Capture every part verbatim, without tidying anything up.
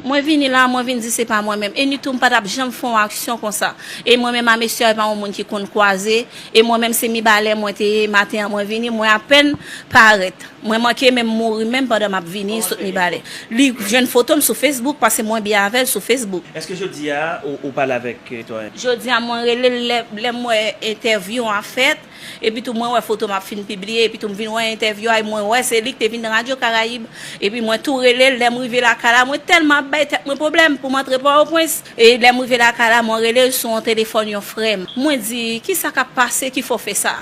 Mwen vini la, mwen vin di se pa mwen menm. E nitou m pa t ap janm fè yon aksyon konsa. E mwen menm a mesye a, e pa yon moun ki konn kwaze. E mwen menm se Mibalè mwen te ye, maten an mwen vini, mwen apèn parèt. Mwen manke menm mouri menm pandan m ap vini sot Mibalè. Li jwenn foto m sou Facebook, paske mwen byen avè l sou Facebook. Èske jodi a ou, ou pale avèk, euh, Toyen? Jodi a mwen rele l lè, lè m wè entèvyou an fèt, epi tou mwen wè foto m ap fin pibliye, epi tou m vin wè entèvyou a, e mwen wè se li ki te vin nan Radyo Karayib, epi mwen tou rele l, lè m rive lakay la, mwen tèlman ap bay tèt mwen pwoblèm pou m antre Pòtoprens, e lè m rive lakay la, mwen rele l sou yon telefòn yon frè m. Mwen di, kisa k ap pase ki fè w fè sa?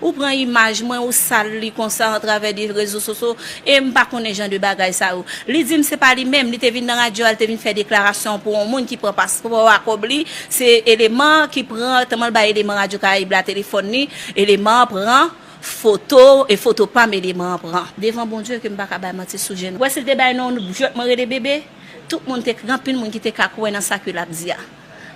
Ou pran imaj mwen, ou sal li konsa atravè de rezo sosyo, e m pa konnen jan de bagay sa yo. Li di m se pa li menm, li te vin nan radyo a, li te vin fè deklarasyon pou yon moun ki pran paspò a kòb li, se eleman ki pran, tèlman l bay eleman Radyo Karayib la telefòn li, eleman an pran foto, e foto pa m eleman an pran. Devan Bondye ke m pa ka bay manti sou jèn. Ou wè si l te bay non jwèt mwen rele bebe, tout moun te, gen anpil moun ki te ka kwè nan sa ke l ap di a.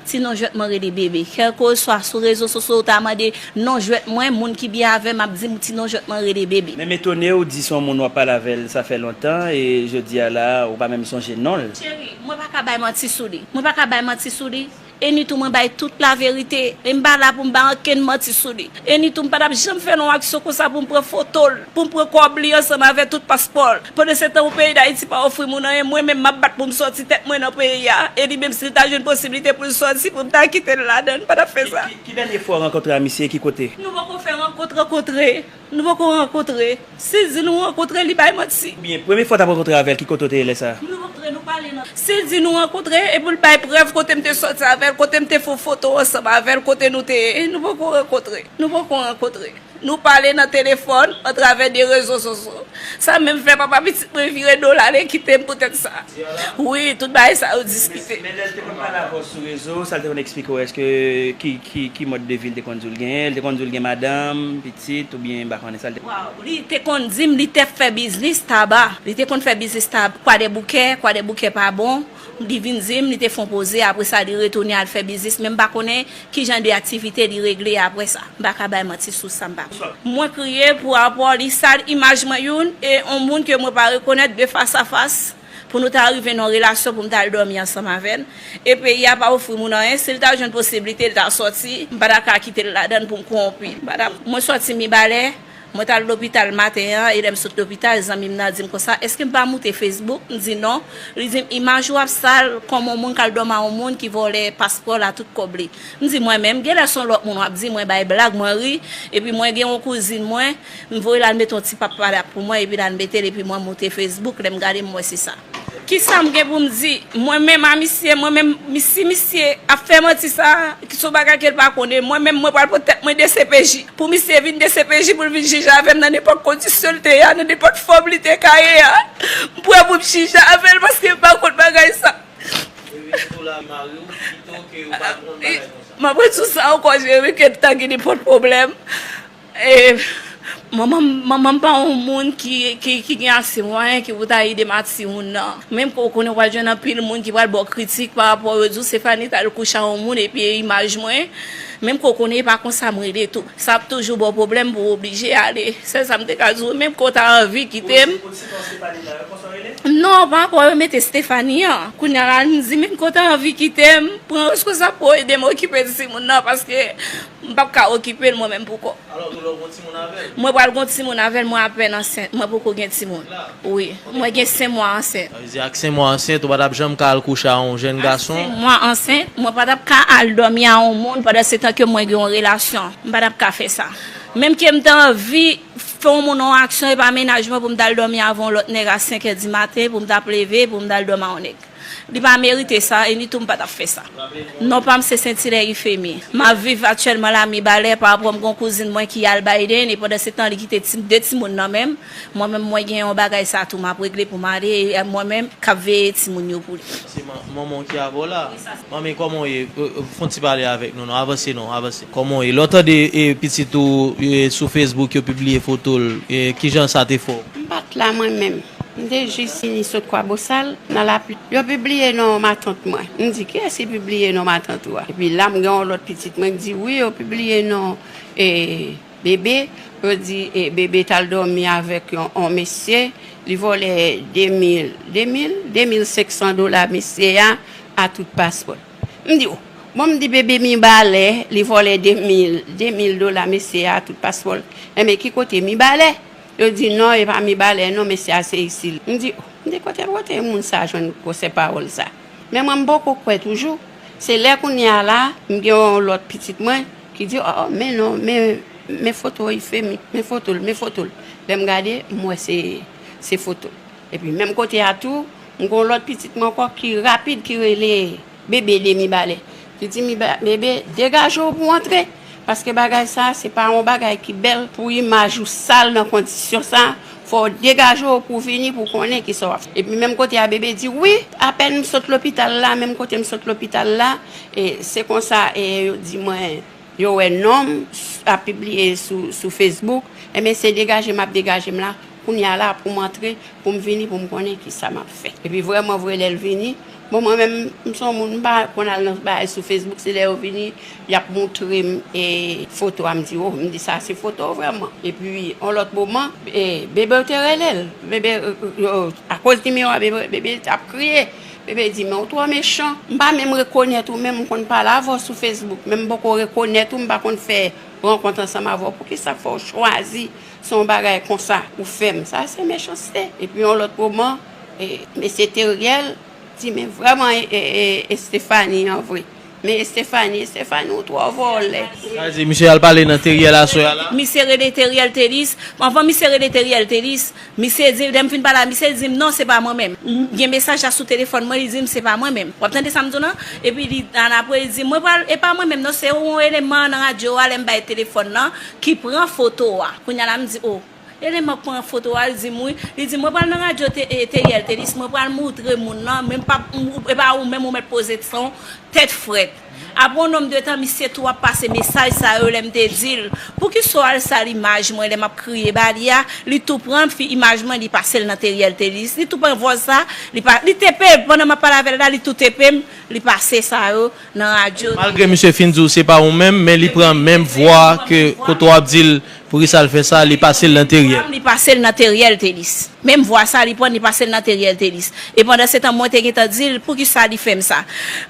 Ti non jwèt mwen rele bebe. Kèlkeswa sou rezo sosyo ou ta mande non jwèt mwen, moun ki byen avè m ap di m ti non jwèt mwen rele bebe. Men m etone ou di se yon moun w ap pale avè l sa fè lontan e jodi a la ou pa menm sonje non l. Cheri, mwen pa ka bay manti sou li. Mwen pa ka bay manti sou li. E nitou mwen bay tout laverite. E m pa la pou m bay ankenn manti sou li. E nitou m pa t ap janm fè yon aksyon konsa pou m pran foto l, pou m pran kòb li ansanm avè tout paspò l. Pandan se tan ou peyi Dayiti pa ofri moun anyen, mwen menm m ap bat pou m sòti tèt mwen nan peyi a. E li menm si l ta jwenn posiblite pou l sòti, pou m ta kite l ladan, m pa t ap fè sa. Ki, ki, ki dènye fwa w rankontre a misye, ki kote? Nou poko fè rankontre, rankontre. Nou poko rankontre. Si l di nou rankontre, li bay manti. Oubyen, premye fwa w t ap rankontre avè l, ki kote w te ye lè sa a? Nou rankontre, nou pale nan. Si l di nou rankontre, epi l bay prèv kote m te sòti avè l, kote m te fè foto ansanm avè l, kote nou te ye, nou poko rankontre. Nou poko rankontre. Nou pale nan telefòn, atravè de rezo sosyo. Sa menm fè papa pitit mwen vire do l ale kite m poutèt sa. Wi, tout bagay sa yo diskite. Men, men lè l te konn pale avè w sou rezo, sa l te konn eksplike w, èske ki, ki, ki mòd de vi l te konn di w l genyen? L te konn di w l gen madanm, pitit, oubyen m pa konnen sa l te. Waw, li te konn di m li te fè biznis taba. Li te konn fè biznis tab-, Kwadèboukè, Kwadèboukè pa bon. Li vin di m, li te fè yon poze, apre sa li retounen al fè biznis, men m pa konnen ki jan de aktivite li regle apre sa. M pa ka bay manti sou sa, m pa konnen. Mwen kriye pou rapò li sal imaj mwen youn, e yon moun ke mwen pa rekonèt de fas a fas, pou nou ta rive nan yon relasyon pou m ta al dòmi ansanm avè l. E peyi a pa ofri moun anyen, si l ta jwenn posiblite, l ta sòti, m pa ta ka kite l ladan l pou m kowonpi. M pa ta, mwen sòti Mibalè, mwen t al lopital maten an, e lè m sot lopital, zanmi m nan di m konsa, èske m pa moute Facebook? M di non. Li di m, imaj ou ap sal kòm yon moun k al dòmi a yon moun ki vòlè paspò l a tout kòb li. M di mwen menm, genlè se yon lòt moun w ap di, mwen bay blag, mwen ri, epi mwen gen yon kouzin mwen, m voye l al mete yon ti pap padap pou mwen, epi l al mete l, epi mwen moute Facebook, lè m gade m wè se sa. Kisa m gen pou m di? Mwen menm a misye, mwen menm, mi-, si misye ap fè manti sa, ki se yon bagay ke l pa konnen, mwen menm mwen pral pran tèt mwen D C P J. Pou misye vin D C P J pou l vin jije avè m nan nenpòt kondisyon l te ye a, nan nenpòt fòm li te ka ye a. M prè pou m jije avè l paske m pa konn bagay sa. M ap redi w sa ankò, Jerry, ke l ta gen nenpòt pwoblèm. E, manman m, manman m pa yon moun ki, ki, ki gen ase mwayen ki pou ta ede m ak timoun nan. Menm ke w konnen w pral jwenn anpil moun ki pral ba w kritik pa rapò yo di w Stéphanie t al kouche a yon moun epi e imaj mwen. Menm ke w konnen e pa konsa m rele tou. Sa ap toujou ba w pwoblèm pou w oblije ale. Sèl sa m te ka di w, menm ke w ta anvi kite m. Non, pa rapò yo mete Stéphanie an. Kounye a la, m di, menm ke w ta anvi kite m, pran responsab pou w ede m okipe timoun nan, paske m p ap ka okipe l mwen menm pou kò m. Alò, tou lè w gon timoun avè l? Mwen pral gon timoun avè l, mwen apèn ansent, mwen poko gen timoun. Wi, mwen gen senk mwa ansent. Sa vle di ak senk mwa ansent, ou pa t ap janm ka al kouche a yon jèn gason? Senk mwa ansent, mwen pa t ap ka al dòmi a yon moun pandan se tan ke mwen gen yon relasyon. M pa t ap ka fè sa. Menm ke m te anvi fè yon moun yon aksyon, e pa mennaj mwen pou m t al dòmi avè yon lòt nèg a senk è di maten, pou m t ap leve, pou m t al dòmi a yon nèg. Li pa merite sa, e nitou m pa t ap fè sa. Non pa m se Sentilè Ifemi. M ap viv aktyèlman la Mibalè, pa rapò m gon kouzin mwen ki al Biden, e pandan se tan li kite ti, de timoun nan men m. Mwen menm, mwen gen yon bagay sa tou m ap regle pou m ale, e mwen menm k ap veye timoun yo pou li. Se man-, manman w ki avè w la. Manmi, kòman w ye? E, e, fè yon ti pale avèk nou non, avanse non, avanse. Kòman w ye? Lè w tande, e, pitit ou, e, sou Facebook, yo pibliye foto l, e, kijan sa te fè w? M pa t la mwen menm. M te jis vini sot Kwabosal, nan lapli. Yo pibliye non matant mwen. M di, kiyès ki pibliye non matant ou a? Epi la, m gen yon lòt pitit mwen k di, wi, yo pibliye non, e, bebe. Yo di, e, bebe t al dòmi avèk yon, yon mesye, Li vòlè de mil, de mil, de mil senk san dola mesye a, a tout paspò l. M di, o, bon, m di, bebe Mibalè, li vòlè de mil, de mil dola mesye a, a tout paspò l. Enben, ki kote Mibalè? Yo di, non, e pa Mibalè, non, mesye a se isit. M di, o, m di, kote, kote moun sa jwenn gwosè pawòl sa? Men mwen, m poko kwè toujou. Se lè kounye a la, m gen yon lòt pitit mwen ki di, o, o, men non, men, men foto Ifemi, men foto l, men foto l. Lè m gade, m wè se, se foto l. Epi menm kote a tou, m gen yon lòt pitit mwen ankò ki rapid, ki rele bebe de Mibalè. Ki di, Miba-, bebe, degaje w pou w antre. Paske bagay sa, se pa yon bagay ki bèl pou imaj ou sal nan kondisyon sa. Fò w degaje w pou w vini, pou w konnen kisa w ap fè. Epi menm kote a, bebe di, wi, apèn m sot lopital la, menm kote m sot lopital la, e, se konsa, e, yo di mwen, yo wè non m s-, ap pibliye sou, sou Facebook, enben, se degaje m ap degaje m la, kounye a la, pou m antre, pou m vini, pou m konnen kisa m ap fè. Epi vrèman vre, lè l vini, bon, mwen menm, m se yon moun, m pa konn al nan bagay sou Facebook, se lè yo vini, y ap montre m, e, foto a, m di, o, m di, sa se foto w vrèman. Epi, yon lòt moman, e, bebe yo te rele l, bebe, e, e, yo, akoz nimewo a, bebe, bebe t ap kriye. Bebe di, men w twò mechan. M pa menm rekonèt ou, menm m konn pale avè w sou Facebook, men m poko rekonèt ou, m pa konn fè rankont ansanm avè w. Poukisa fò w chwazi se yon bagay konsa ou fè m? Sa se mechanste. Epi yon lòt moman, e, mesye Teriel di, men vrèman, e, e, e, Estefani an vre. Men Estefani, Estefani, ou twò vòlè. Sa di, misye al pale nan Teriel aswè a la? Misye rele Teriel Telis. Anvan misye rele Teriel Telis, misye di, lè m fin pale a misye, li di m, non, se pa mwen menm. M gen mesaj la sou telefòn mwen, li di m, se pa mwen menm. W ap tande sa m di w lan? Epi li, annapre, li di, mwen pral, e pa mwen menm, non, se yon eleman nan radyo a, lè m bay telefòn nan, ki pran foto a. Kounye a la, m di, o. Eleman k pran foto a, li di m wi. Li di, mwen pral nan radyo te, e, Teriel Telis, mwen pral moutre moun nan, men m p ap, m, e pa ou menm ou mèt poze son, tèt frèt. Apre yon nonm de tan, misye tou ap pase mesaj sa yo lè m te di l, poukisa w al sal imaj mwen lè m ap kriye ba li a, li tou pran fi imaj mwen, li pase l nan Teriel Telis, li tou pran vòz sa, li pa, li tepe, pandan m ap pale avè l la, li tou tepe m, li pase sa yo nan radyo. Malgre misye fin di w se pa ou menm, men li pran menm vwa ke kote w ap di l poukisa l fè sa, li pase l nan Teriel. Li pase l nan Teriel Telis. Menm vwa sa li pran, li pase l nan Teriel Telis. E pandan se tan, mwen te gentan di l poukisa li fè m sa.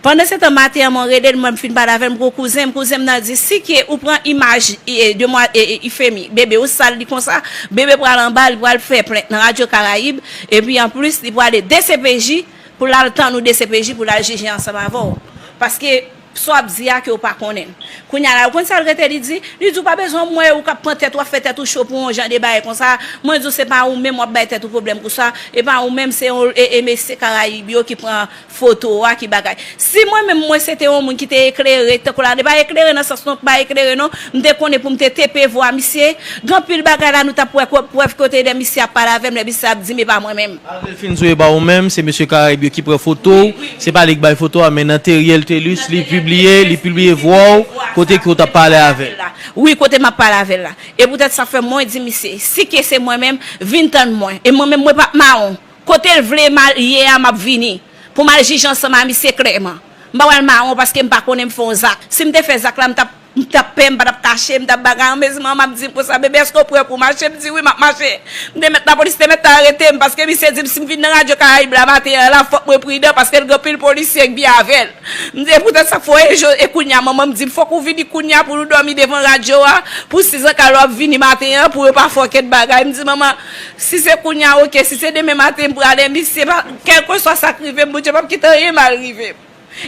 Pandan se tan, maten an, mwen rele l, mwen m fin pale avè l, m gon kouzen m, kouzen m nan di, si ke ou pran imaj, e, demwa-, e, e, Ifemi, bebe, ou sal li konsa, bebe pral anba, li pral fè plent nan Radyo Karayib, epi anplis, li prale D C P J, pou l al tann ou D C P J pou l al jije ansanm avè w. Paske sa w ap di a ke w pa konnen. Kounye a la, ou konn sa l rete li di? Li di w pa bezwen m wè ou k ap pran tèt ou, w ap fè tèt ou cho pou yon jan de bagay konsa. Mwen di w se pa ou menm w ap bay tèt ou pwoblèm konsa. E pa ou menm, se yon, e, e mesye Karayib yo ki pran foto a, ki bagay. Si mwen menm mwen se te yon moun ki te eklere, tankou la, li pa eklere nan sans non, pa eklere non, m te konnen pou m te tepe vwa misye. Gen anpil bagay la nou t ap wè ko-, prèv kote lè misye ap pale avè m, lè misye ap di m e pa mwen menm. Malgre l fin di w e pa ou menm, se mesye Karayib yo ki pran foto w, se pa li k bay foto a, men nan Teriel Telis, li pibliye, li pibliye vwa w, kote ke w t ap pale avè l. Wi, kote m ap pale avè l la. E poutèt sa fè mwen di misye, si ke se mwen menm, vin tann mwen. E mwen menm, mwen p ap mawon. Kote l vle m al ye a, m ap vini. Pou m al jije ansanm a misye klèman. M pa pral mawon paske m pa konnen m fè yon zak. Si m te fè zak la, m t ap, m t ap pè, m pa t ap kache, m t ap bagay. Anmezman, m ap di m konsa, bebe, èske w prè pou w mache? M di, wi, m ap mache. M te mèt, lapolis te mèt arete m, paske misye di m si m vin nan Radyo Karayib la maten an la, fòk mwen pridan, paske l gen anpil polisye k byen avè l. M di, e poutèt sa, fò e jo-, e kounye a, manman m di m, fòk ou vini kounye a pou nou dòmi devan radyo a, pou sizanka lè w ap vini maten an, pou yo pa fè w kèk bagay. M di, manman, si se kounye a, oke, si se demen maten m prale, misye pa, kèlkeswa sa k rive m, Bondye p ap kite anyen mal rive m.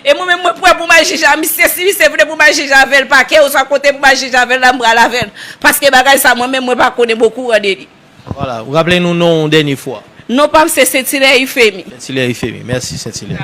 E mwen menm, mwen prè pou m al jije a misye. Si misye vle pou m al jije avè l pakè, oswa kote pou m al jije avè l la, m pral avè l. Paske bagay sa, mwen menm, mwen pa konnen, m okouran de li. Vwala, raple nou non w dènye fwa. Non pa m se Sentilè Ifemi. Sentilè Ifemi. Mèsi, Sentilè.